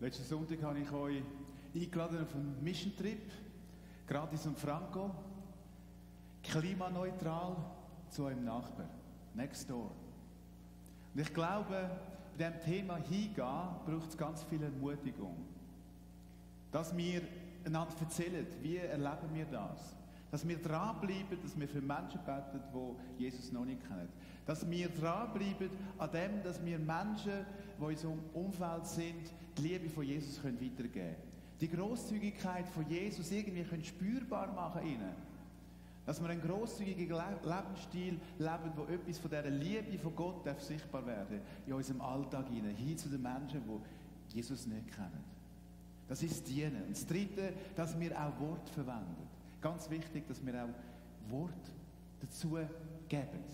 Letzten Sonntag habe ich euch eingeladen auf einen Mission Trip, gratis und franco, klimaneutral zu eurem Nachbar, next door. Und ich glaube, bei diesem Thema Hingehen braucht es ganz viel Ermutigung. Dass wir einander erzählen, wie erleben wir das? Dass wir dranbleiben, dass wir für Menschen beten, die Jesus noch nicht kennen. Dass wir dranbleiben an dem, dass wir Menschen, die in unserem Umfeld sind, die Liebe von Jesus weitergeben können. Die Grosszügigkeit von Jesus irgendwie spürbar machen können. Dass wir einen grosszügigen Lebensstil leben, wo etwas von dieser Liebe von Gott sichtbar werden in unserem Alltag hinein, hin zu den Menschen, die Jesus nicht kennen. Das ist Dienen. Und das Dritte, dass wir auch Wort verwenden. Ganz wichtig, dass wir auch Wort dazu geben.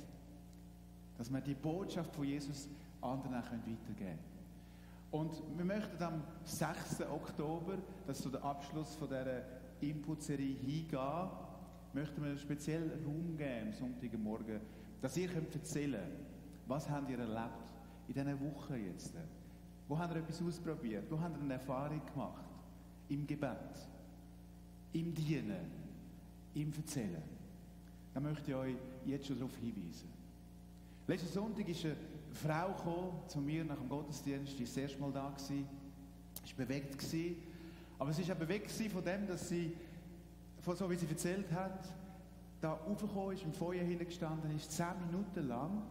Dass wir die Botschaft von Jesus anderen auch weitergeben können. Und wir möchten am 6. Oktober, das ist so der Abschluss von dieser Input-Serie Hingehen, möchten wir einen speziellen Raum geben am Sonntagmorgen, dass ihr erzählen könnt, was habt ihr erlebt in diesen Wochen jetzt. Wo habt ihr etwas ausprobiert? Wo habt ihr eine Erfahrung gemacht? Im Gebet, im Dienen, im Erzählen. Da möchte ich euch jetzt schon darauf hinweisen. Letzten Sonntag ist eine Frau zu mir nach dem Gottesdienst, die war das erste Mal da, war bewegt gewesen. Aber sie war auch bewegt von dem, dass sie, so wie sie erzählt hat, da raufgekommen ist, im Feuer hingestanden ist, 10 Minuten lang.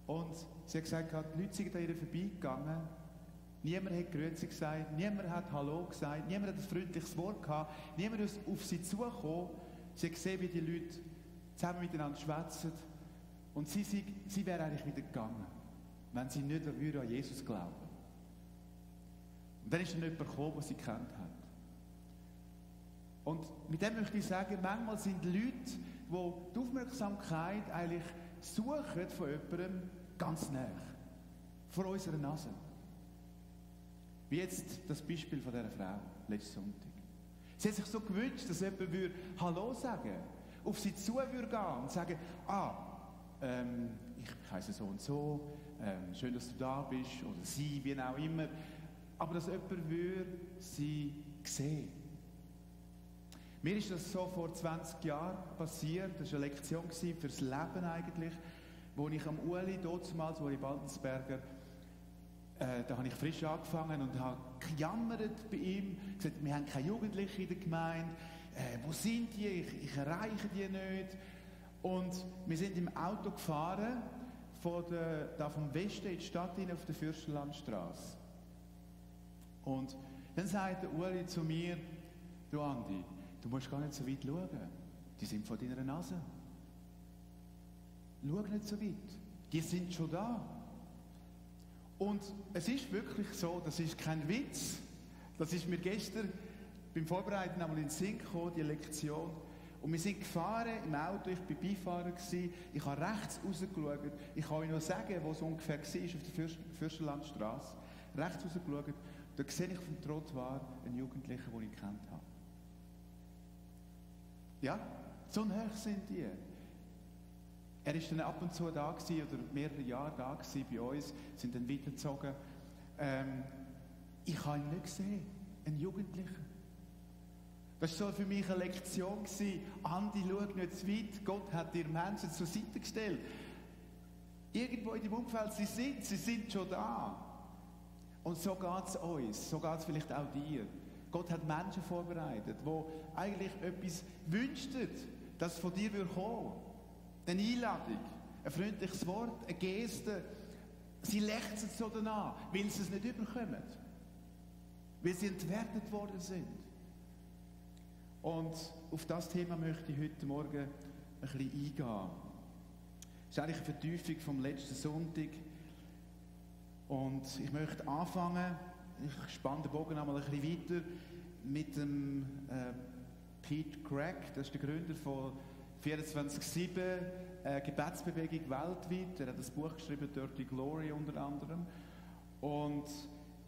Und sie hat gesagt, die Leute sind an ihr vorbeigegangen. Niemand hat Grüezi gesagt, niemand hat Hallo gesagt, niemand hat ein freundliches Wort gehabt, niemand ist auf sie zugekommen. Sie hat gesehen, wie die Leute zusammen miteinander schwätzen. Und sie wäre eigentlich wieder gegangen, wenn sie nicht an Jesus glauben. Und dann ist dann jemand gekommen, den sie gekannt hat. Und mit dem möchte ich sagen, manchmal sind Leute, die die Aufmerksamkeit eigentlich suchen von jemandem ganz nah, vor unserer Nase. Wie jetzt das Beispiel von dieser Frau, letzten Sonntag. Sie hat sich so gewünscht, dass jemand Hallo sagen würde, auf sie zu würde gehen und sagen, ich heisse so und so, schön, dass du da bist, oder sie, wie auch immer. Aber dass jemand sie sehen. Mir ist das so vor 20 Jahren passiert, das war eine Lektion fürs Leben eigentlich, wo ich am Ueli, damals, Ueli Baldensberger, da habe ich frisch angefangen und habe gejammert bei ihm, gesagt, wir haben keine Jugendlichen in der Gemeinde, wo sind die, ich erreiche die nicht. Und wir sind im Auto gefahren, vom Westen in die Stadt hinein auf der Fürstenlandstraße. Und dann sagte Ueli zu mir, du Andi, du musst gar nicht so weit schauen, die sind vor deiner Nase. Schau nicht so weit, die sind schon da. Und es ist wirklich so, das ist kein Witz, das ist mir gestern beim Vorbereiten einmal in den Sinn gekommen, die Lektion. Und wir sind gefahren im Auto, ich war Beifahrer, ich habe rechts rausgeschaut, ich kann euch noch sagen, wo es ungefähr war, auf der Fürstenlandstraße. Rechts rausgeschaut, da sehe ich auf dem Trottoir einen Jugendlichen, den ich gekannt habe. Ja, so nah sind die. Er war dann ab und zu da gewesen, oder mehrere Jahre da gewesen bei uns, sind dann weitergezogen. Ich habe ihn nicht gesehen, einen Jugendlichen. Das war so für mich eine Lektion gewesen. Andi, schau nicht zu weit, Gott hat dir Menschen zur Seite gestellt. Irgendwo in dem Umfeld, sie sind schon da. Und so geht es uns, so geht es vielleicht auch dir. Gott hat Menschen vorbereitet, die eigentlich etwas wünschten, dass von dir kommen würde. Eine Einladung, ein freundliches Wort, eine Geste. Sie lechzen so danach, weil sie es nicht überkommen. Weil sie entwertet worden sind. Und auf das Thema möchte ich heute Morgen ein bisschen eingehen. Das ist eigentlich eine Vertiefung vom letzten Sonntag. Und ich möchte anfangen, ich spanne den Bogen einmal ein bisschen weiter, mit dem Pete Craig, das ist der Gründer von 24/7, Gebetsbewegung weltweit. Er hat das Buch geschrieben, Dirty Glory unter anderem. Und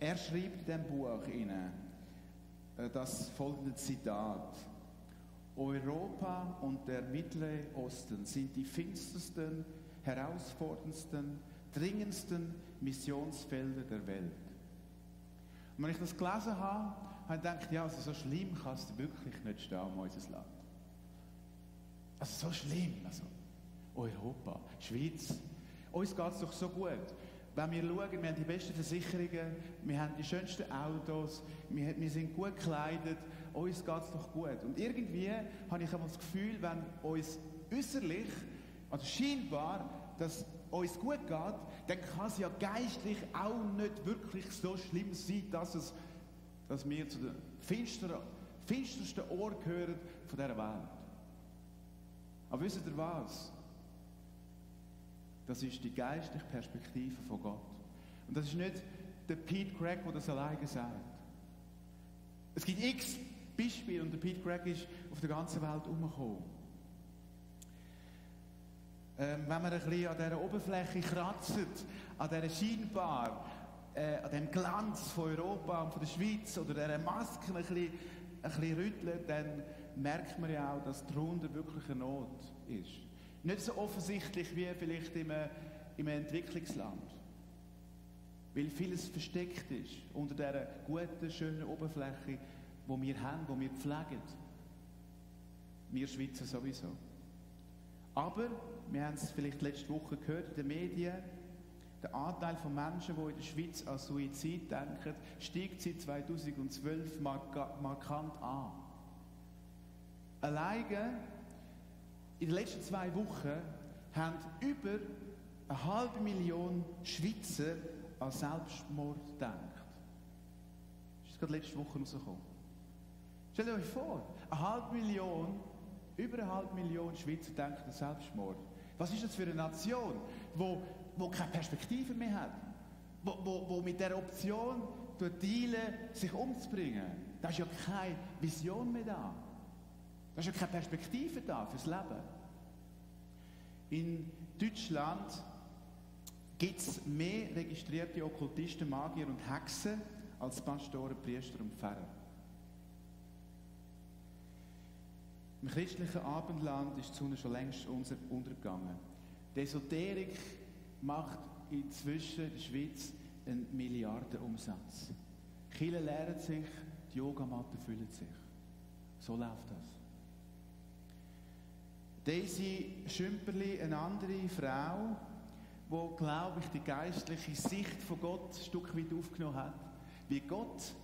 er schreibt in diesem Buch das folgende Zitat: Europa und der Mittlere Osten sind die finstersten, herausforderndsten, dringendsten Missionsfelder der Welt. Und wenn ich das gelesen habe, habe ich gedacht, ja, also so schlimm kann es wirklich nicht stehen um unser Land. Also so schlimm, also Europa, Schweiz, uns geht es doch so gut. Wenn wir schauen, wir haben die besten Versicherungen, wir haben die schönsten Autos, wir sind gut gekleidet, uns geht es doch gut. Und irgendwie habe ich aber das Gefühl, wenn uns äußerlich, also scheinbar, dass uns gut geht, dann kann es ja geistlich auch nicht wirklich so schlimm sein, dass wir zu den finstersten Orten gehören von dieser Welt. Aber wisst ihr was? Das ist die geistliche Perspektive von Gott. Und das ist nicht der Pete Craig, der das alleine sagt. Es gibt x Beispiele und der Pete Craig ist auf der ganzen Welt herumgekommen. Wenn man ein bisschen an dieser Oberfläche kratzt, an dieser scheinbar, an dem Glanz von Europa und von der Schweiz oder dieser Maske ein bisschen rüttelt, dann merkt man ja auch, dass darunter wirklich eine Not ist. Nicht so offensichtlich wie vielleicht im Entwicklungsland. Weil vieles versteckt ist unter dieser guten, schönen Oberfläche, die wir haben, die wir pflegen. Wir Schweizer sowieso. Aber, wir haben es vielleicht letzte Woche gehört in den Medien, der Anteil von Menschen, die in der Schweiz an Suizid denken, steigt seit 2012 markant an. Alleine in den letzten 2 Wochen haben über 500.000 Schweizer an Selbstmord gedacht. Das ist gerade letzte Woche rausgekommen. Stellt euch vor, über 500.000 Schweizer denken an Selbstmord. Was ist das für eine Nation, die keine Perspektive mehr hat? Wo mit der Option dealen, sich umzubringen? Da ist ja keine Vision mehr da. Da ist ja keine Perspektive da fürs Leben. In Deutschland gibt es mehr registrierte Okkultisten, Magier und Hexen als Pastoren, Priester und Pfarrer. Im christlichen Abendland ist die Sonne schon längst untergegangen. Die Esoterik macht inzwischen in der Schweiz einen Milliardenumsatz. Die Kirchen leeren sich, die Yogamatten füllen sich. So läuft das. Daisy Schümperli, eine andere Frau, die, glaube ich, die geistliche Sicht von Gott ein Stück weit aufgenommen hat. Wie Gott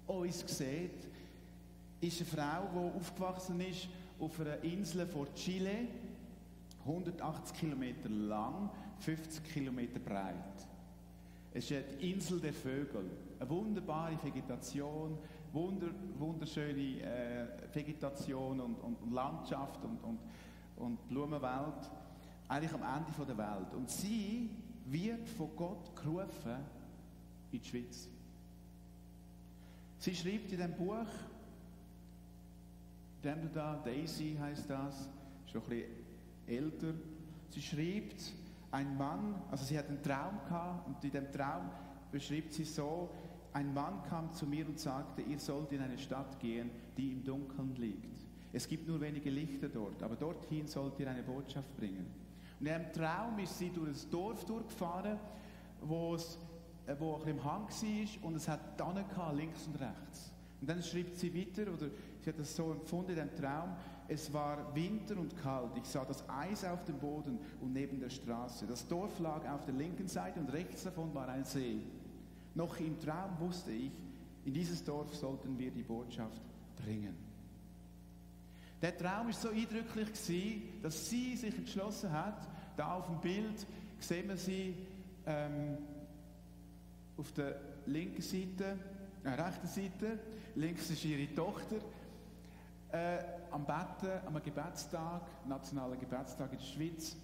uns sieht, ist eine Frau, die aufgewachsen ist auf einer Insel vor Chile, 180 Kilometer lang, 50 Kilometer breit. Es ist die Insel der Vögel. Eine wunderbare Vegetation, wunderschöne Vegetation und Landschaft und Blumenwelt. Eigentlich am Ende der Welt. Und sie wird von Gott gerufen in die Schweiz. Sie schreibt in diesem Buch, Daisy heisst das, schon ein bisschen älter. Sie schreibt, ein Mann, also sie hat einen Traum gehabt und in dem Traum beschreibt sie so, ein Mann kam zu mir und sagte, ihr sollt in eine Stadt gehen, die im Dunkeln liegt. Es gibt nur wenige Lichter dort, aber dorthin sollt ihr eine Botschaft bringen. Und in einem Traum ist sie durch ein Dorf durchgefahren, wo ein bisschen im Hang war und es hat Tannen gehabt, links und rechts. Und dann schreibt sie weiter, oder sie hat das so empfunden in dem Traum, es war Winter und kalt, ich sah das Eis auf dem Boden und neben der Straße. Das Dorf lag auf der linken Seite und rechts davon war ein See. Noch im Traum wusste ich, in dieses Dorf sollten wir die Botschaft bringen. Der Traum war so eindrücklich gewesen, dass sie sich entschlossen hat, da auf dem Bild sehen wir sie auf der linken Seite, rechten Seite, links ist ihre Tochter, am Betten, am Gebetstag, nationalen Gebetstag in der Schweiz.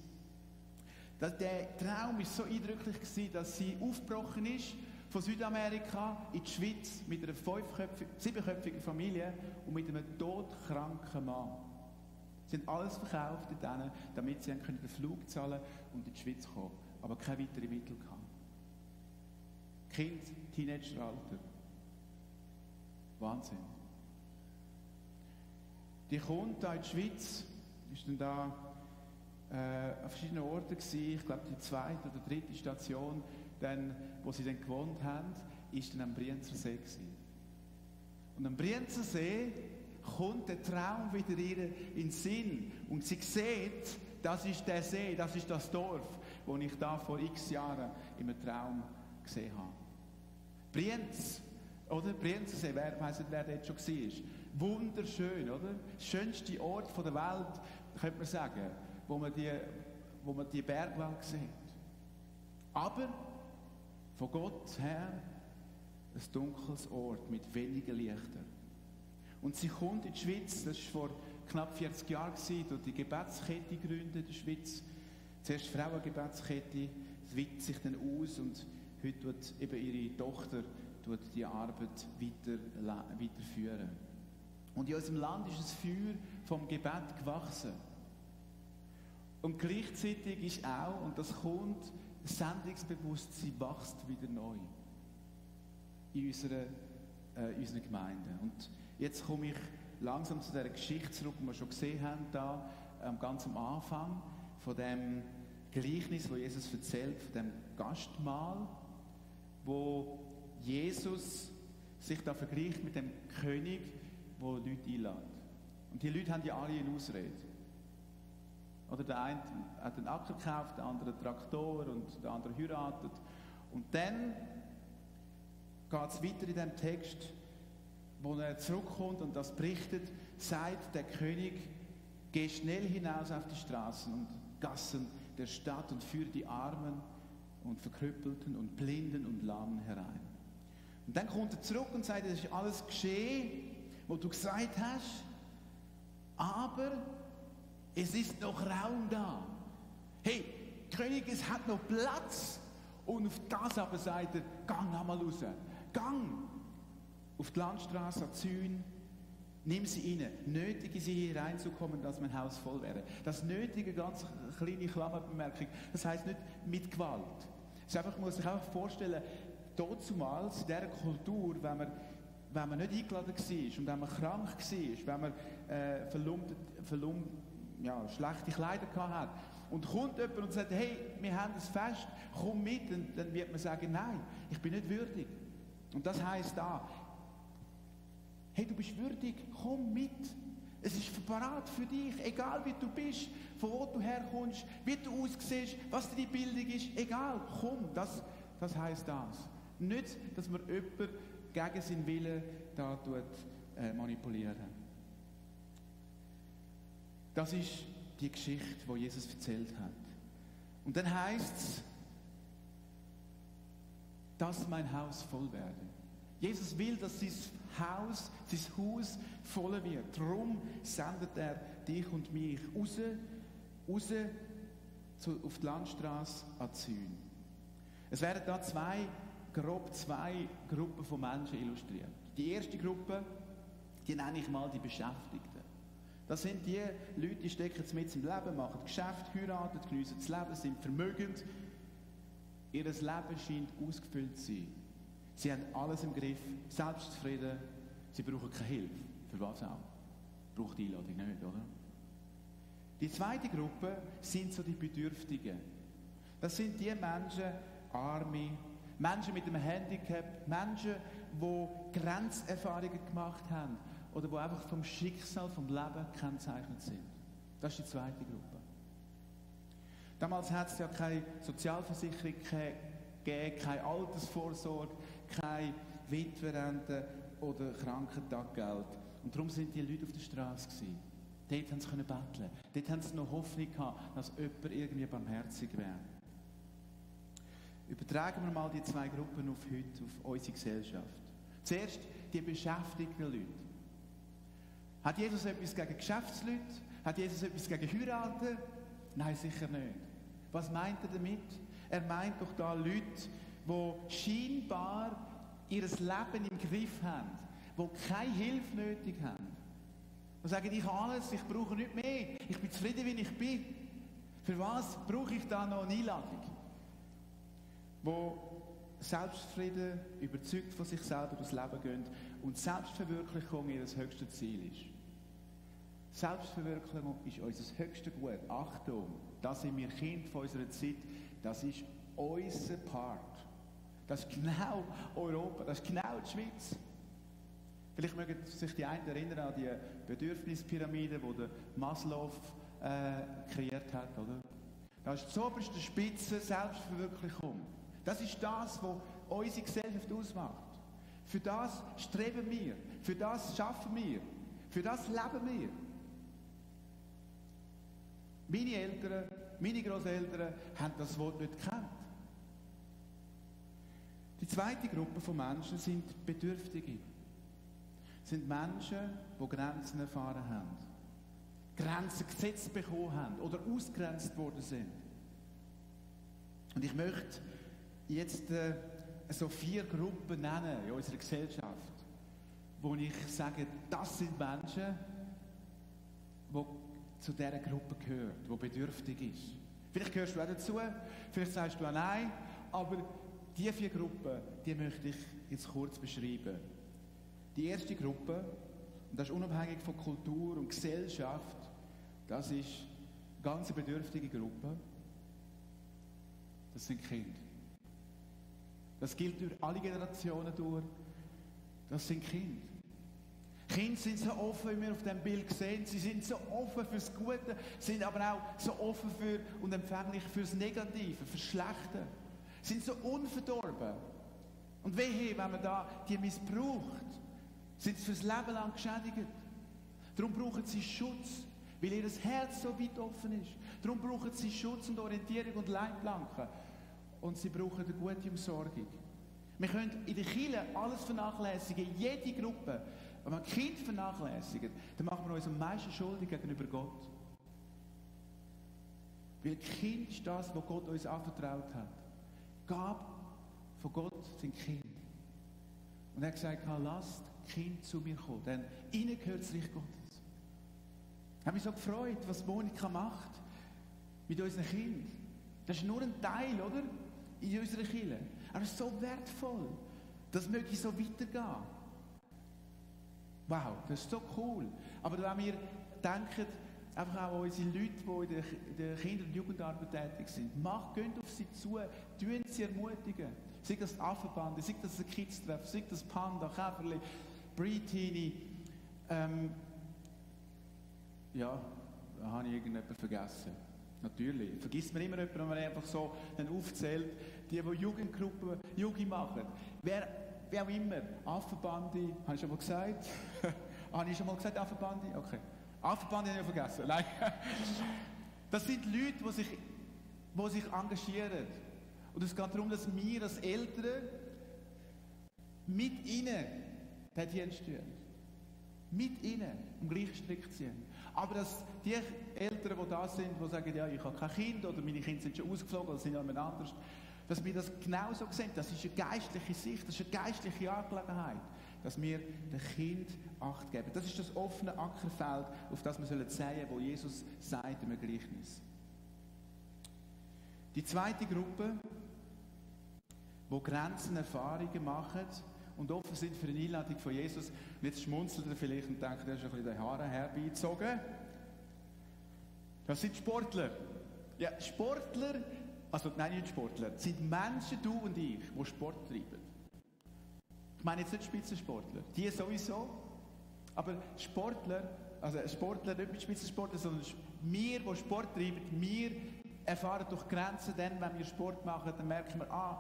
Der Traum war so eindrücklich gewesen, dass sie aufgebrochen ist von Südamerika in die Schweiz mit einer 7-köpfigen Familie und mit einem todkranken Mann. Sie haben alles verkauft denen, damit sie den Flug zahlen und in die Schweiz kommen, aber keine weiteren Mittel hatten. Kind, Teenageralter. Wahnsinn. Die kommt da in die Schweiz, ist dann da an verschiedenen Orten gewesen, ich glaube die 2. oder 3. Station, dann, wo sie dann gewohnt haben. ist dann am Brienzersee gewesen. Und am Brienzersee kommt der Traum wieder ihr in den Sinn. Und sie sieht, das ist der See, das ist das Dorf, das ich da vor x Jahren in einem Traum gesehen habe. Brienz, oder? Brienzersee, ich weiss nicht, wer dort schon war. Wunderschön, oder? Der schönste Ort der Welt, könnte man sagen, wo man die Bergwelt sieht. Aber von Gott her ein dunkles Ort mit wenigen Lichtern. Und sie kommt in die Schweiz, das war vor knapp 40 Jahren, durch die Gebetskette gegründet in der Schweiz. Zuerst Frauengebetskette, es weitet sich dann aus und heute tut eben ihre Tochter die Arbeit weiterführen. Und in unserem Land ist das Feuer vom Gebet gewachsen. Und gleichzeitig ist auch, und das kommt, das Sendungsbewusstsein wächst wieder neu in unseren Gemeinden. Und jetzt komme ich langsam zu dieser Geschichte zurück, die wir schon gesehen haben, da ganz am Anfang, von dem Gleichnis, das Jesus erzählt, von dem Gastmahl, wo Jesus sich da vergleicht mit dem König, der Leute einlädt. Und die Leute haben ja alle eine Ausrede. Oder der eine hat einen Acker gekauft, der andere einen Traktor und der andere heiratet. Und dann geht es weiter in dem Text, wo er zurückkommt und das berichtet, sagt der König, geh schnell hinaus auf die Straßen und Gassen der Stadt und führe die Armen und Verkrüppelten und Blinden und Lahmen herein. Und dann kommt er zurück und sagt, es ist alles geschehen, was du gesagt hast, aber es ist noch Raum da. Hey, König, es hat noch Platz. Und auf das aber sagt er, gang einmal raus. Gang auf die Landstraße an Zün, nimm sie rein, nötige sie hier reinzukommen, dass mein Haus voll wäre. Das Nötige, ganz kleine Klammerbemerkung, das heisst nicht mit Gewalt. Es ist einfach, man muss sich einfach vorstellen, damals in dieser Kultur, wenn man nicht eingeladen war und wenn man krank war, wenn man schlechte Kleider hatte, und kommt jemand und sagt, hey, wir haben das Fest, komm mit, und dann wird man sagen, nein, ich bin nicht würdig. Und das heisst da, hey, du bist würdig, komm mit. Es ist parat für dich, egal wie du bist, von wo du herkommst, wie du aussiehst, was deine Bildung ist, egal, komm, das heisst das. Nicht, dass man jemanden gegen seinen Willen da manipulieren. Das ist die Geschichte, die Jesus erzählt hat. Und dann heisst es, dass mein Haus voll werde. Jesus will, dass sein Haus voll wird. Darum sendet er dich und mich raus auf die Landstraße an Zün. Es werden da zwei Gruppen von Menschen illustriert. Die erste Gruppe, die nenne ich mal die Beschäftigten. Das sind die Leute, die stecken jetzt mit im Leben, machen Geschäft, heiraten, geniessen das Leben, sind vermögend. Ihr Leben scheint ausgefüllt zu sein. Sie haben alles im Griff, selbstzufrieden, sie brauchen keine Hilfe. Für was auch? Braucht die Einladung nicht, oder? Die zweite Gruppe sind so die Bedürftigen. Das sind die Menschen, Arme, Menschen mit einem Handicap, Menschen, die Grenzerfahrungen gemacht haben oder die einfach vom Schicksal, vom Leben gekennzeichnet sind. Das ist die zweite Gruppe. Damals hat es ja keine Sozialversicherung gegeben, keine Altersvorsorge, keine Witwerrente oder Krankentaggeld. Und darum sind die Leute auf der Straße gewesen. Dort haben sie betteln. Dort haben sie noch Hoffnung gehabt, dass jemand irgendwie barmherzig wäre. Übertragen wir mal die zwei Gruppen auf heute, auf unsere Gesellschaft. Zuerst die beschäftigten Leute. Hat Jesus etwas gegen Geschäftsleute? Hat Jesus etwas gegen Heiraten? Nein, sicher nicht. Was meint er damit? Er meint doch da Leute, die scheinbar ihr Leben im Griff haben, die keine Hilfe nötig haben. Die sagen, ich habe alles, ich brauche nicht mehr, ich bin zufrieden, wie ich bin. Für was brauche ich da noch eine Einladung? Die selbstzufrieden, überzeugt von sich selber durchs Leben gehen und Selbstverwirklichung ihr höchstes Ziel ist. Selbstverwirklichung ist unser höchstes Gut. Achtung, da sind wir Kind von unserer Zeit, das ist unser Part. Das ist genau Europa, das ist genau die Schweiz. Vielleicht mögen sich die einen erinnern an die Bedürfnispyramide, die der Maslow kreiert hat, oder? Das ist die oberste Spitze Selbstverwirklichung. Das ist das, was unsere Gesellschaft ausmacht. Für das streben wir, für das schaffen wir, für das leben wir. Meine Eltern, meine Grosseltern haben das Wort nicht gekannt. Die zweite Gruppe von Menschen sind Bedürftige. Sind Menschen, die Grenzen erfahren haben. Grenzen gesetzt bekommen haben oder ausgegrenzt worden sind. Und ich möchte jetzt so 4 Gruppen nennen in unserer Gesellschaft, wo ich sage, das sind Menschen, die zu dieser Gruppe gehört, die bedürftig ist. Vielleicht gehörst du auch dazu, vielleicht sagst du auch nein, aber diese 4 Gruppen, die möchte ich jetzt kurz beschreiben. Die erste Gruppe, und das ist unabhängig von Kultur und Gesellschaft, das ist eine ganz bedürftige Gruppe. Das sind Kinder. Das gilt durch alle Generationen durch. Das sind Kinder. Kinder sind so offen, wie wir auf dem Bild sehen. Sie sind so offen fürs Gute, sind aber auch so offen für und empfänglich fürs Negative, fürs Schlechte. Sind so unverdorben. Und wehe, wenn man da die missbraucht, sind sie fürs Leben lang geschädigt. Darum brauchen sie Schutz, weil ihr Herz so weit offen ist. Darum brauchen sie Schutz und Orientierung und Leitplanken. Und sie brauchen eine gute Umsorgung. Wir können in der Kirche alles vernachlässigen, jede Gruppe. Wenn wir ein Kind vernachlässigen, dann machen wir uns am meisten schuldig gegenüber Gott. Weil Kind ist das, was Gott uns anvertraut hat. Gabe von Gott sind Kinder. Und er hat gesagt, lasst Kind zu mir kommen, denn ihnen gehört das Reich Gottes. Ich habe mich so gefreut, was Monika macht mit unseren Kindern. Das ist nur ein Teil, oder? In unserer Kirche. Aber es ist so wertvoll. Das möchte so weitergehen. Wow, das ist so cool. Aber wenn wir denken, einfach auch an unsere Leute, die in der Kinder- und Jugendarbeit tätig sind, geht auf sie zu, tun sie ermutigen. Sei das die Affenbande, sei das ein Kids-Treff, sei das Panda, Käferli, Breitini, ja, da habe ich irgendjemanden vergessen. Natürlich. Vergisst man immer jemanden, wenn man einfach so dann aufzählt, die Jugendgruppen, Jugend machen. Wer auch immer, Affenbande, habe ich schon mal gesagt? Habe ich schon mal gesagt, Affenbande? Okay. Affenbande habe ich ja vergessen. Nein. Das sind Leute, die sich engagieren. Und es geht darum, dass wir als Eltern mit ihnen den Dienst tun. Mit ihnen am gleichen Strick ziehen. Aber dass die Eltern, die da sind, die sagen, ja, ich habe kein Kind oder meine Kinder sind schon ausgeflogen oder sind jemand anders, dass wir das genauso sehen. Das ist eine geistliche Sicht, das ist eine geistliche Angelegenheit, dass wir dem Kind Acht geben. Das ist das offene Ackerfeld, auf das wir säen sollen, wo Jesus sagt im Gleichnis. Die zweite Gruppe, wo Grenzen Erfahrungen machen und offen sind für eine Einladung von Jesus. Und jetzt schmunzelt er vielleicht und denkt, er ist ein bisschen den Haaren herbeigezogen. Das sind Sportler. Ja, Sportler, also nein, nicht Sportler, das sind Menschen, du und ich, die Sport treiben. Ich meine jetzt nicht Spitzensportler, die sowieso, aber Sportler, also Sportler, nicht mit Spitzensportler, sondern wir, die Sport treiben, wir erfahren durch Grenzen, dann, wenn wir Sport machen, dann merken wir,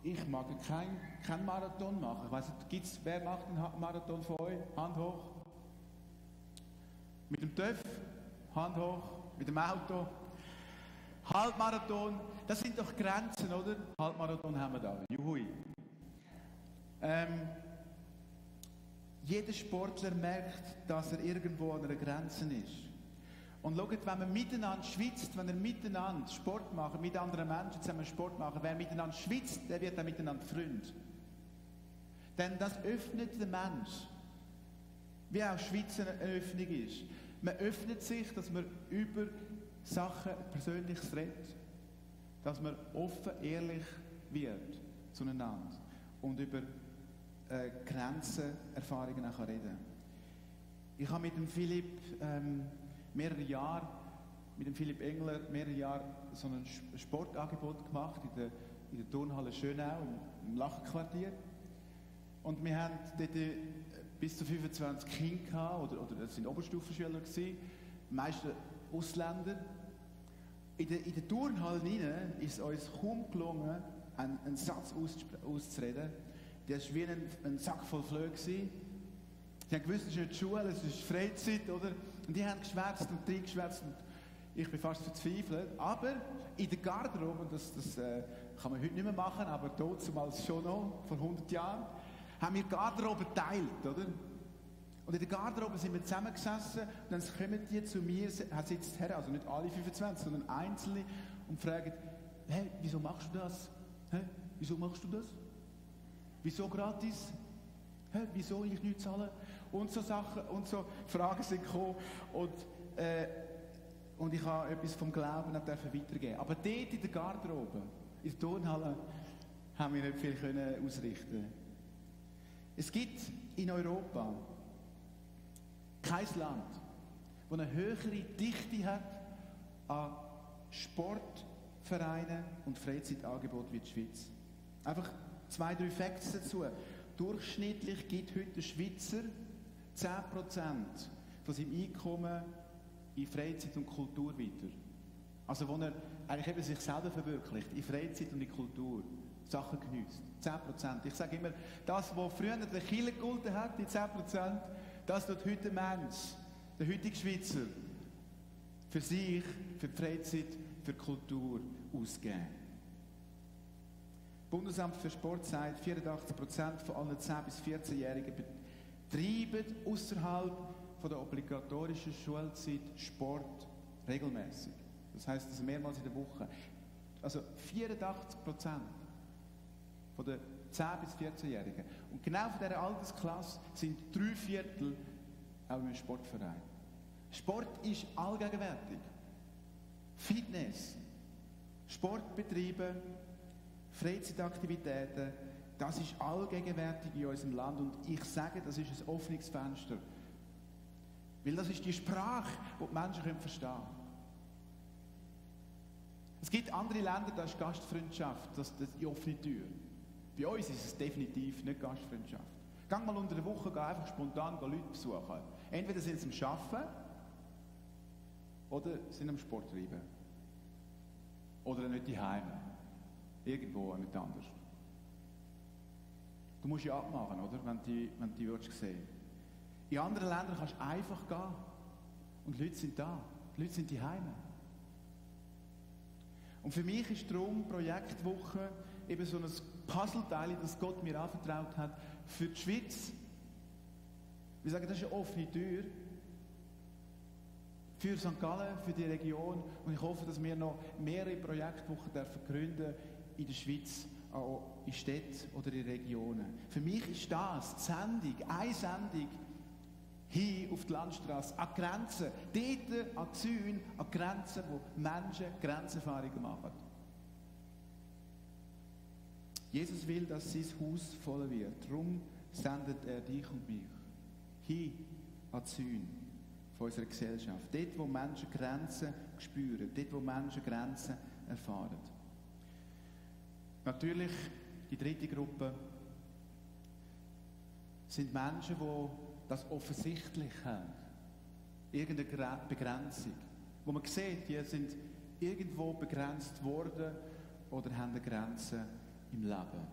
ich mag keinen Marathon machen. Ich weiss nicht, wer macht einen Marathon von euch? Hand hoch. Mit dem TÜV? Hand hoch. Mit dem Auto? Halbmarathon? Das sind doch Grenzen, oder? Halbmarathon haben wir da. Juhui. Jeder Sportler merkt, dass er irgendwo an einer Grenze ist. Und schaut, wenn man miteinander schwitzt, wenn er miteinander Sport macht, mit anderen Menschen zusammen Sport machen, wer miteinander schwitzt, der wird dann miteinander Freund. Denn das öffnet den Mensch. Wie auch Schwitzen eine Öffnung ist. Man öffnet sich, dass man über Sachen Persönliches redet. Dass man offen, ehrlich wird zueinander. Und über Grenzen, Erfahrungen auch reden. Ich habe mit dem Philipp mehrere Jahre so ein Sportangebot gemacht in der in der Turnhalle Schönau, im Lachenquartier. Und wir haben dort bis zu 25 Kinder gehabt, oder es sind Oberstufenschüler gewesen, die meisten Ausländer. In der Turnhalle hinein ist es uns kaum gelungen, einen Satz auszureden. Das war wie ein Sack voll Flöhe. Sie haben gewusst, es ist nicht die Schule, es ist Freizeit, oder? Und die haben geschwätzt und reingeschwätzt und ich bin fast verzweifelt. Aber in der Garderobe, das kann man heute nicht mehr machen, aber damals schon noch, vor 100 Jahren, haben wir Garderobe geteilt, oder? Und in der Garderobe sind wir zusammengesessen und dann kommen die zu mir, sitzt her, also nicht alle 25, sondern Einzelne und fragen, hey, wieso machst du das? Hey, wieso machst du das? Wieso gratis? Hey, wieso ich nichts zahlen? Und so Sachen und so Fragen sind gekommen und ich habe etwas vom Glauben nicht weitergeben. Aber dort in der Garderobe, in der Turnhalle, haben wir nicht viel ausrichten. Es gibt in Europa kein Land, das eine höhere Dichte hat an Sportvereinen und Freizeitangeboten wie die Schweiz. Einfach 2, 3 Facts dazu. Durchschnittlich gibt heute der Schweizer 10% von seinem Einkommen in Freizeit und Kultur weiter. Also wo er eigentlich eben sich selber verwirklicht, in Freizeit und in Kultur, Sachen genießt. 10%. Ich sage immer, das, was früher der Kirche gegolten hat, die 10%, das tut heute der Mensch, der heutige Schweizer, für sich, für die Freizeit, für die Kultur ausgeben. Das Bundesamt für Sport sagt, 84% von allen 10- bis 14-Jährigen betreiben außerhalb von der obligatorischen Schulzeit Sport regelmäßig. Das heisst, also mehrmals in der Woche. Also 84% von den 10- bis 14-Jährigen. Und genau von dieser Altersklasse sind 3/4 auch im Sportverein. Sport ist allgegenwärtig. Fitness, Sportbetriebe, Freizeitaktivitäten, das ist allgegenwärtig in unserem Land. Und ich sage, das ist ein offenes Fenster. Weil das ist die Sprache, die Menschen verstehen können. Es gibt andere Länder, da ist Gastfreundschaft, das ist die offene Tür. Bei uns ist es definitiv nicht Gastfreundschaft. Geh mal unter der Woche, geh einfach spontan Leute besuchen. Entweder sind sie am Arbeiten oder sind am Sport treiben. Oder nicht daheim. Irgendwo nicht anders. Du musst ja abmachen, oder? Wenn du die würdest sehen. In anderen Ländern kannst du einfach gehen. Und die Leute sind da. Die Leute sind daheim. Und für mich ist darum Projektwoche eben so ein Puzzleteil, das Gott mir anvertraut hat, für die Schweiz. Wir sagen, das ist eine offene Tür. Für St. Gallen, für die Region. Und ich hoffe, dass wir noch mehrere Projektwochen gründen dürfen in der Schweiz, auch in Städten oder in Regionen. Für mich ist das die Sendung, eine Sendung, hin auf die Landstrasse, an die Grenzen, dort an die Zäune, an die Grenzen, wo Menschen Grenzerfahrungen machen. Jesus will, dass sein Haus voll wird. Darum sendet er dich und mich hin an die Zäune von unserer Gesellschaft. Dort, wo Menschen Grenzen spüren, dort, wo Menschen Grenzen erfahren. Natürlich, die dritte Gruppe sind Menschen, die das offensichtlich haben. Irgendeine Begrenzung. Wo man sieht, die sind irgendwo begrenzt worden oder haben eine Grenze im Leben.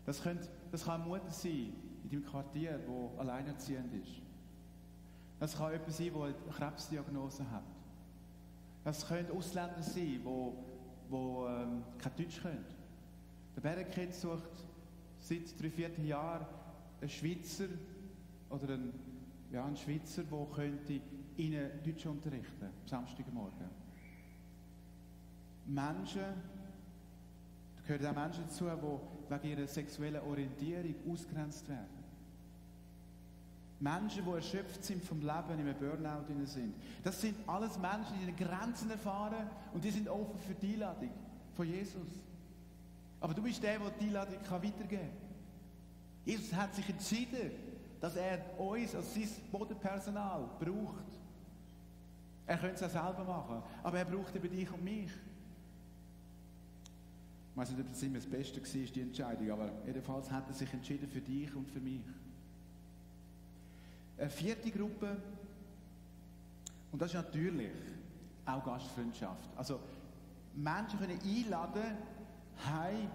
Das kann eine Mutter sein in deinem Quartier, die alleinerziehend ist. Das kann jemand sein, der eine Krebsdiagnose hat. Das können Ausländer sein, die kein Deutsch können. Der Bergkind sucht seit 3/4 Jahren einen Schweizer oder einen Schweizer, der könnte ihnen Deutsch unterrichten am Samstagmorgen. Menschen, da gehören auch Menschen dazu, die wegen ihrer sexuellen Orientierung ausgegrenzt werden. Menschen, die erschöpft sind vom Leben, in einem Burnout sind. Das sind alles Menschen, die Grenzen erfahren und die sind offen für die Einladung von Jesus. Aber du bist der die Einladung weitergeben kann. Jesus hat sich entschieden, dass er uns als sein Bodenpersonal braucht. Er könnte es auch selber machen, aber er braucht eben dich und mich. Ich weiß nicht, ob das immer das Beste war, die Entscheidung, aber jedenfalls hat er sich entschieden für dich und für mich. Eine vierte Gruppe, und das ist natürlich auch Gastfreundschaft. Also Menschen können einladen, hey,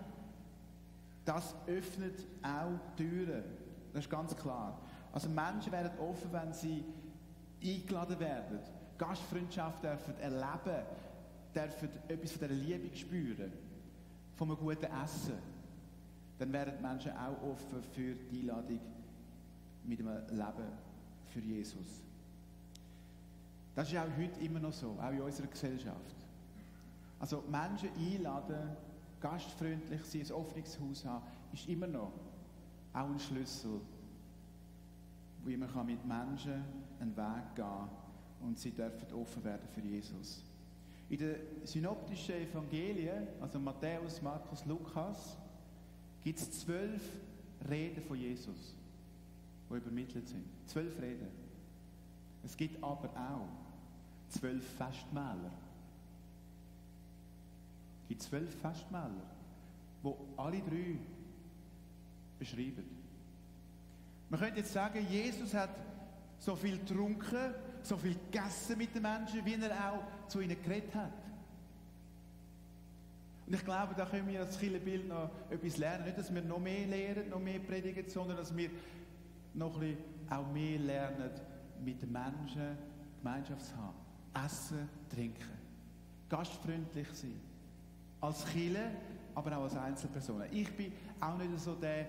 das öffnet auch Türen. Das ist ganz klar. Also Menschen werden offen, wenn sie eingeladen werden, Gastfreundschaft dürfen erleben, dürfen etwas von dieser Liebe spüren, von einem guten Essen. Dann werden Menschen auch offen für die Einladung mit einem Leben für Jesus. Das ist auch heute immer noch so, auch in unserer Gesellschaft. Also Menschen einladen, gastfreundlich sein, ein offenes Haus haben, ist immer noch auch ein Schlüssel, wie man mit Menschen einen Weg gehen kann und sie dürfen offen werden für Jesus. In den synoptischen Evangelien, also Matthäus, Markus, Lukas, gibt es 12 Reden von Jesus, die übermittelt sind. 12 Reden. Es gibt aber auch 12 Festmäler. Es gibt 12 Festmäler, die alle 3 beschreiben. Man könnte jetzt sagen, Jesus hat so viel getrunken, so viel gegessen mit den Menschen, wie er auch zu ihnen geredet hat. Und ich glaube, da können wir als Kirchenbild noch etwas lernen. Nicht, dass wir noch mehr lehren, noch mehr predigen, sondern dass wir noch ein bisschen auch mehr lernen, mit den Menschen Gemeinschaft zu haben. Essen, trinken. Gastfreundlich sein. Als Kirche, aber auch als Einzelperson. Ich bin auch nicht so der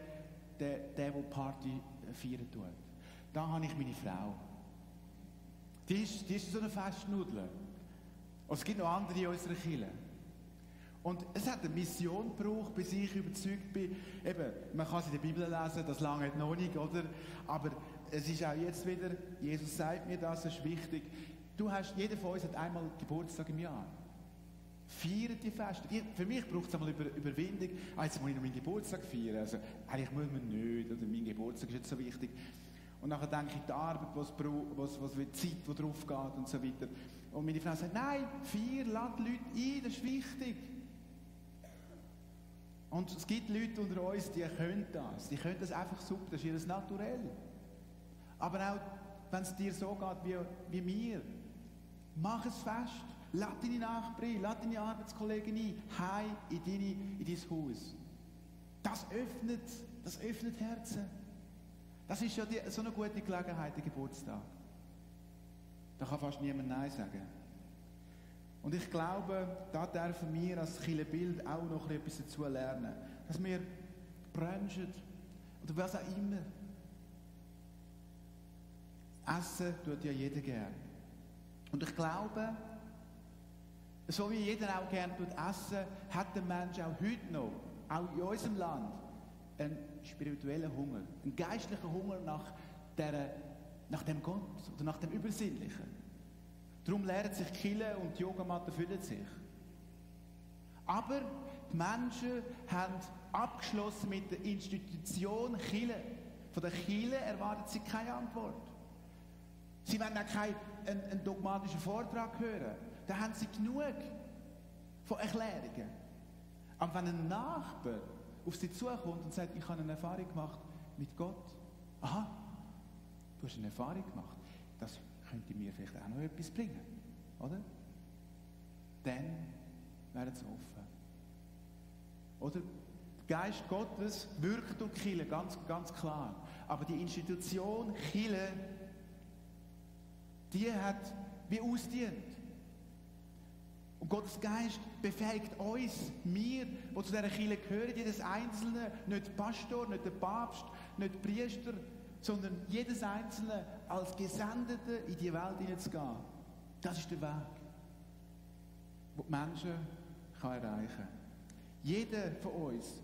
Party feiern tut. Da habe ich meine Frau. Die ist so eine Festnudel. Und es gibt noch andere in unserer Kirche. Und es hat eine Mission gebraucht, bis ich überzeugt bin. Eben, man kann es in der Bibel lesen, das lange noch nicht, oder? Aber es ist auch jetzt wieder, Jesus sagt mir das ist wichtig. Jeder von uns hat einmal Geburtstag im Jahr. Feiert die Feste. Für mich braucht es einmal Überwindung. Jetzt muss ich noch meinen Geburtstag feiern. Also, eigentlich muss man nicht, oder mein Geburtstag ist nicht so wichtig. Und nachher denke ich, die Arbeit, die Zeit, die drauf geht und so weiter. Und meine Frau sagt, nein, feier, lad die Leute ein, das ist wichtig. Und es gibt Leute unter uns, die können das einfach super, das ist ihr Naturell. Aber auch, wenn es dir so geht wie mir, mach es fest. Lad deine Nachbarin, lad deine Arbeitskollegen ein, heim in dein Haus. Das öffnet Herzen. Das ist ja so eine gute Gelegenheit, der Geburtstag. Da kann fast niemand Nein sagen. Und ich glaube, da dürfen wir als Kirchenbild auch noch etwas dazu lernen. Dass wir brunchen oder was auch immer. Essen tut ja jeder gern. Und ich glaube, so wie jeder auch gerne essen, hat der Mensch auch heute noch, auch in unserem Land, einen spirituellen Hunger, einen geistlichen Hunger nach dem Gott oder nach dem Übersinnlichen. Darum lernen sich die Kirche und die Yogamatten füllen sich. Aber die Menschen haben abgeschlossen mit der Institution Kirche. Von der Kirche erwarten sie keine Antwort. Sie werden auch keinen dogmatischen Vortrag hören. Da haben sie genug von Erklärungen. Aber wenn ein Nachbar auf sie zukommt und sagt, ich habe eine Erfahrung gemacht mit Gott. Aha, du hast eine Erfahrung gemacht. Das könnte mir vielleicht auch noch etwas bringen. Oder? Dann werden sie offen. Oder? Der Geist Gottes wirkt durch die Kirche, ganz, ganz klar. Aber die Institution Kirche, die hat wie ausdient. Und Gottes Geist befähigt uns, wir, die zu dieser Kirche gehören, jedes Einzelne, nicht der Pastor, nicht der Papst, nicht der Priester, sondern jedes Einzelne als Gesendete in die Welt hineinzugehen. Das ist der Weg, den die Menschen erreichen kann. Jeder von uns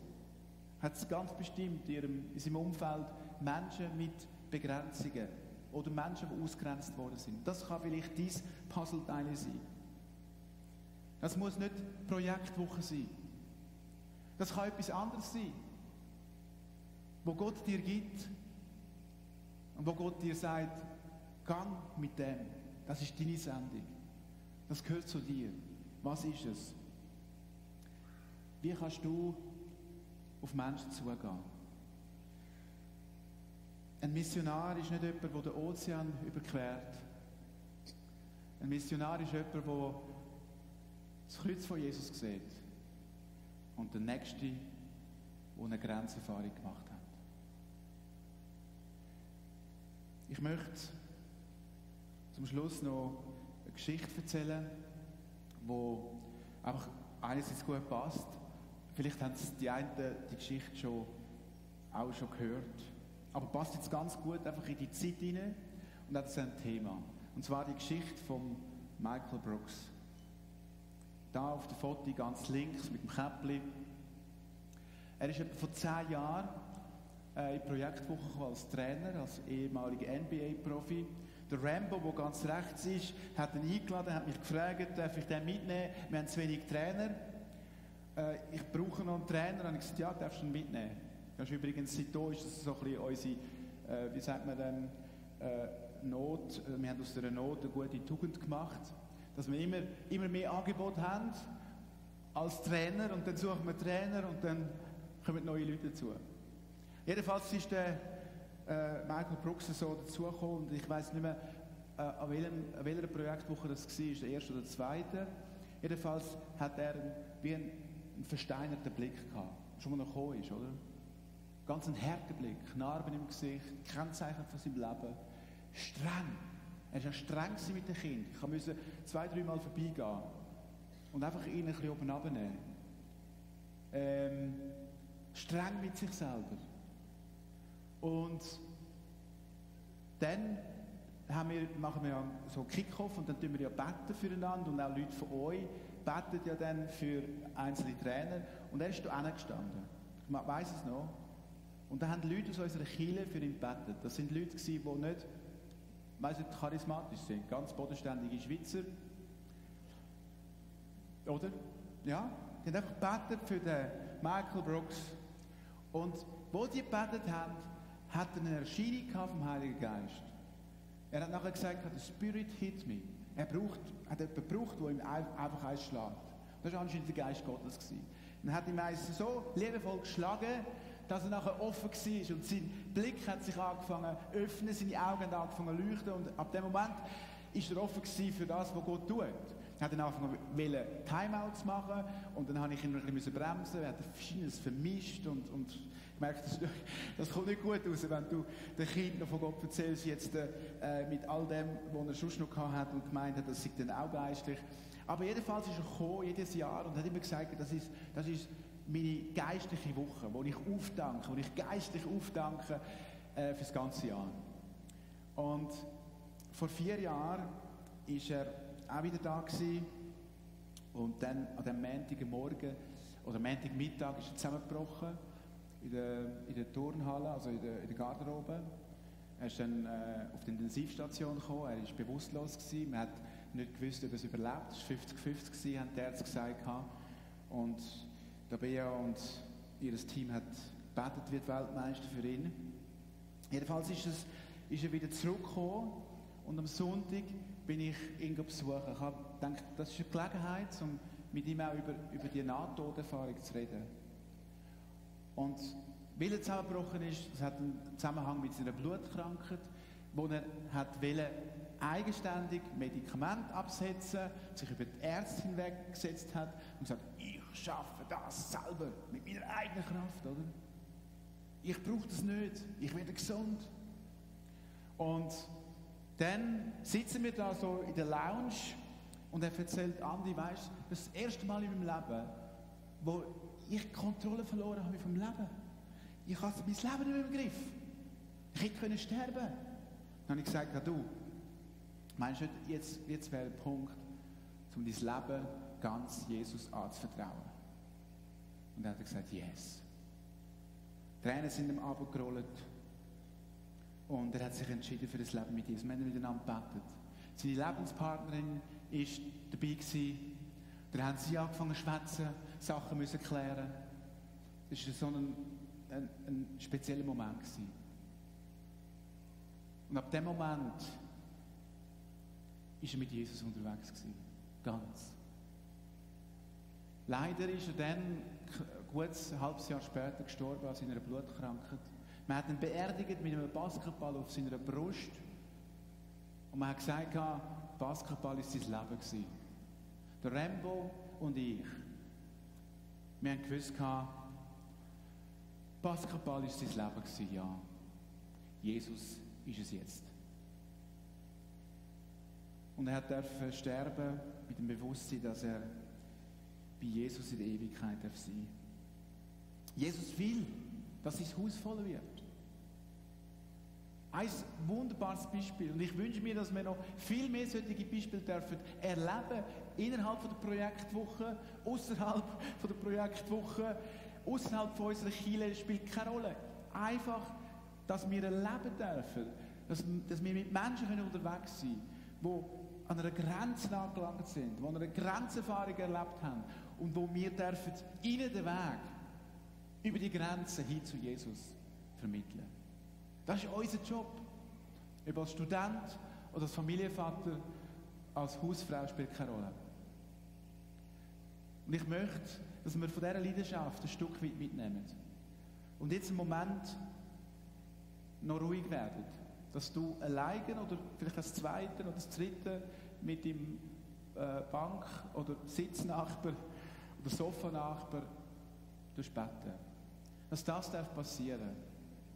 hat es ganz bestimmt in seinem Umfeld Menschen mit Begrenzungen oder Menschen, die ausgegrenzt worden sind. Das kann vielleicht dein Puzzleteil sein. Das muss nicht Projektwoche sein. Das kann etwas anderes sein, wo Gott dir gibt und wo Gott dir sagt, gang mit dem. Das ist deine Sendung. Das gehört zu dir. Was ist es? Wie kannst du auf Menschen zugehen? Ein Missionar ist nicht jemand, der den Ozean überquert. Ein Missionar ist jemand, der das Kreuz von Jesus sieht. Und der Nächste, der eine Grenzerfahrung gemacht hat. Ich möchte zum Schluss noch eine Geschichte erzählen, die einfach einerseits gut passt. Vielleicht haben die einen die Geschichte auch schon gehört. Aber passt jetzt ganz gut einfach in die Zeit hinein und hat ein Thema. Und zwar die Geschichte von Michael Brooks. Da auf der Foto ganz links mit dem Käppli. Er ist etwa vor 10 Jahren in die Projektwoche gekommen als Trainer, als ehemaliger NBA-Profi. Der Rambo, der ganz rechts ist, hat ihn eingeladen, hat mich gefragt, darf ich den mitnehmen? Wir haben zu wenig Trainer. Ich brauche noch einen Trainer. Und ich gesagt, ja, darfst du ihn mitnehmen. Das ist übrigens, seitdem ist das so ein bisschen unsere, wie sagt man denn, Not. Wir haben aus dieser Not eine gute Tugend gemacht, dass wir immer mehr Angebote haben als Trainer und dann suchen wir Trainer und dann kommen neue Leute dazu. Jedenfalls ist der Michael Brooks so dazugekommen und ich weiss nicht mehr, an welcher Projektwoche das war, der erste oder der zweite. Jedenfalls hat er wie einen versteinerten Blick gehabt, schon mal gekommen ist, oder? Ganz ein harter Blick, Narben im Gesicht, Kennzeichen von seinem Leben. Streng. Er war ja streng mit den Kindern. Ich musste 2-3 Mal vorbeigehen und einfach ihn ein bisschen oben runternehmen. Streng mit sich selber. Und dann machen wir ja so Kick-Off und dann tun wir ja beten füreinander und auch Leute von euch beten ja dann für einzelne Trainer. Und er ist da hingestanden. Ich weiss es noch. Und da haben Leute aus unserer Kirche für ihn gebetet. Das sind Leute, die nicht charismatisch sind. Ganz bodenständige Schweizer. Oder? Ja? Die haben einfach gebetet für den Michael Brooks. Und wo die gebetet haben, hat er eine Erscheinung vom Heiligen Geist. Er hat nachher gesagt, the Spirit hit me. Er hat jemanden gebraucht, der ihm einfach eins schlägt. Das war anscheinend der Geist Gottes. Dann hat ihm eins so liebevoll geschlagen, dass er nachher offen war und sein Blick hat sich angefangen zu öffnen, seine Augen haben angefangen zu leuchten und ab dem Moment ist er offen für das, was Gott tut. Er hat dann angefangen, Timeout zu machen und dann habe ich ihn noch ein bisschen bremsen, er hat Verschiedenes vermischt und gemerkt, das kommt nicht gut raus, wenn du den Kindern von Gott erzählst, jetzt mit all dem, was er sonst noch gehabt hat und gemeint hat, das sei dann auch geistlich. Aber jedenfalls ist er gekommen, jedes Jahr, und hat immer gesagt, das ist meine geistliche Woche, wo ich aufdanke, wo ich geistlich aufdanke für das ganze Jahr. Und vor 4 Jahren war er auch wieder da gewesen, und dann an dem Montagmorgen oder Montagmittag ist er zusammengebrochen in der Turnhalle, also in der Garderobe. Er ist dann auf die Intensivstation gekommen, er war bewusstlos gewesen, man hat nicht gewusst, ob er es überlebt, es war 50-50 haben die Ärzte gesagt. Und Tabea und ihr Team hat gebetet, wird Weltmeister für ihn. Jedenfalls ist er wieder zurückgekommen und am Sonntag bin ich ihn besuchen. Ich habe gedacht, das ist eine Gelegenheit, um mit ihm auch über die Nahtoderfahrung zu reden. Und weil er zusammengebrochen ist, das hat einen Zusammenhang mit seiner Blutkrankheit, wo er eigenständig Medikamente absetzen, sich über die Ärzte hinweggesetzt hat und gesagt, ich schaffe das selber mit meiner eigenen Kraft, oder? Ich brauche das nicht, ich werde gesund. Und dann sitzen wir da so in der Lounge und er erzählt, Andi, weisst, das ist das erste Mal in meinem Leben, wo ich die Kontrolle verloren habe vom Leben. Ich habe mein Leben nicht mehr im Griff. Ich hätte sterben können. Dann habe ich gesagt, ja, du, meinst du nicht, jetzt wäre der Punkt, um dein Leben ganz Jesus anzuvertrauen? Und dann hat er gesagt, yes. Die Tränen sind ihm runtergerollt und er hat sich entschieden für das Leben mit Jesus. Wir haben miteinander gebetet. Seine Lebenspartnerin war dabei gewesen. Dann haben sie angefangen zu schwätzen, Sachen müssen klären. Das war so ein spezieller Moment gewesen. Und ab dem Moment ist er mit Jesus unterwegs gewesen. Ganz. Leider ist er dann ein gutes halbes Jahr später gestorben an seiner Blutkrankheit. Man hat ihn beerdigt mit einem Basketball auf seiner Brust. Und man hat gesagt, Basketball war sein Leben gewesen. Der Rambo und ich. Wir haben gewusst, Basketball war sein Leben gewesen, ja. Jesus ist es jetzt. Und er durfte sterben mit dem Bewusstsein, dass er bei Jesus in der Ewigkeit sein darf. Jesus will, dass sein Haus voll wird. Ein wunderbares Beispiel. Und ich wünsche mir, dass wir noch viel mehr solche Beispiele dürfen erleben innerhalb von der Projektwoche, außerhalb von der Projektwoche, außerhalb von unserer Kirche, spielt keine Rolle. Einfach, dass wir erleben dürfen, dass wir mit Menschen unterwegs sein können, die an einer Grenze angelangt sind, die eine Grenzerfahrung erlebt haben und wo wir dürfen ihnen den Weg über die Grenze hin zu Jesus vermitteln. Das ist unser Job. Ob als Student oder als Familienvater, als Hausfrau spielt keine Rolle. Und ich möchte, dass wir von dieser Leidenschaft ein Stück weit mitnehmen. Und jetzt einen Moment noch ruhig werden. Dass du alleine oder vielleicht als Zweiter oder als Dritter mit dem Bank- oder Sitznachbar oder Sofanachbar beten. Dass das passieren darf.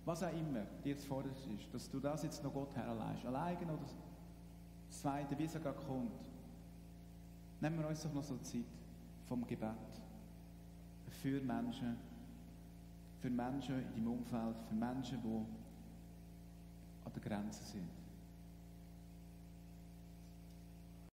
Was auch immer dir zuvorderst ist, dass du das jetzt noch Gott herleihst. Alleine oder das Zweite, wie es sogar kommt. Nehmen wir uns doch noch so Zeit vom Gebet. Für Menschen in deinem Umfeld, für Menschen, die an der Grenze sind.